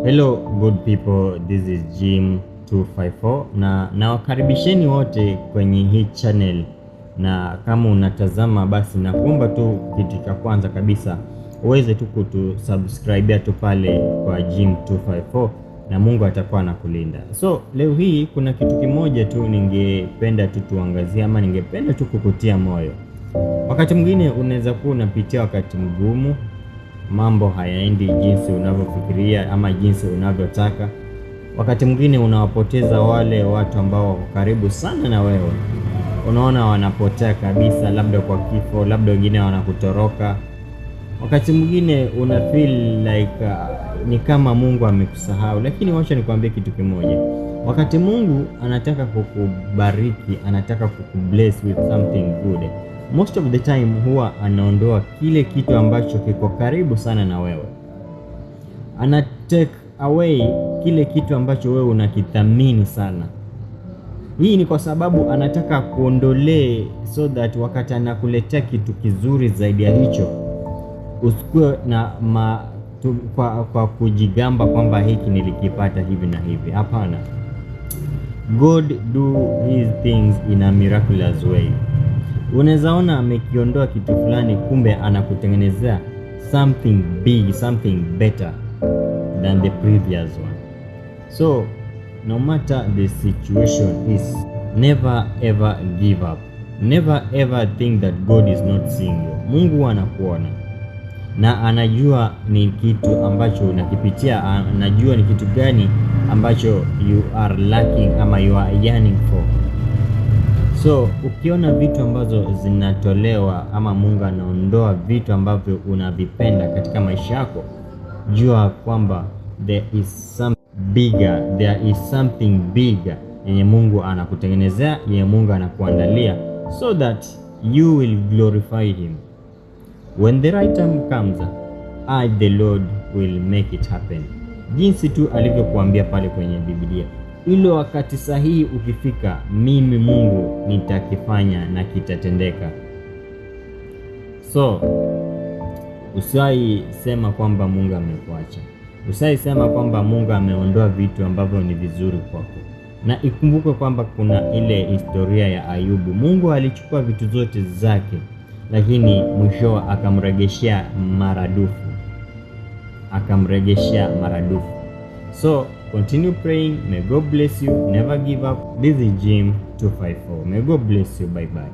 Hello good people, this is Jim 254 na nawakaribisheni wote kwenye hii channel, na kama unatazama basi nakuomba tu kitu cha kwanza kabisa uweze tu kutusubscribe tu pale kwa Jim 254 na Mungu atakuwa anakulinda. So leo hii kuna kitu kimoja tu ningependa tu tuangazie ama ningependa tu kukutia moyo. Wakati mwingine unaweza kuwa unapitia wakati mgumu, mambo hayaendi jinsi unavyofikiria ama jinsi unavyotaka. Wakati mwingine unawapoteza wale watu ambao wako karibu sana na wewe, unaona wanapotea kabisa, labda kwa kifo, labda wengine wanakutoroka. Wakati mwingine una feel like ni kama Mungu amekusahau, lakini wacha nikwambie kitu kimoja. Wakati Mungu anataka kukubariki, anataka kukubless with something good, most of the time huwa anaondoa kile kitu ambacho kiko karibu sana na wewe, ana take away kile kitu ambacho wewe unakithamini sana. Hii ni kwa sababu anataka kuondolee, so that wakati anakuletea kitu kizuri zaidi ya hicho usikuwe na ma, tu, kwa kujigamba kwamba hiki nilikipata hivi na hivi. Hapana, God do his things in a miraculous way. Unaweza ona amekiondoa kitu fulani, kumbe anakutengenezea something big, something better than the previous one. So no matter the situation is, never ever give up. Never ever think that God is not seeing you. Mungu anakuona na anajua ni kitu ambacho unakipitia, anajua ni kitu gani ambacho you are lacking ama you are yearning for. So ukiona vitu ambazo zinatolewa ama Mungu anaondoa vitu ambavyo unavipenda katika maisha yako, jua kwamba there is something bigger, there is something bigger yenye Mungu anakutengenezea, yenye Mungu anakuandalia so that you will glorify him. When the right time comes, I the Lord will make it happen. Jinsi tu alivyokuambia pale kwenye Biblia, ilo wakati sahihi ukifika, mimi Mungu nitakifanya na kitatendeka. So usiwahi sema kwamba Mungu amekuacha, usiwahi sema kwamba Mungu ameondoa vitu ambavyo ni vizuri kwako, na ikumbuke kwamba kuna ile historia ya Ayubu. Mungu alichukua vitu zote zake, lakini mwisho akamregeshea maradufu, akamregeshea maradufu. So continue praying. May God bless you. Never give up. This is Jim 254. May God bless you. Bye bye.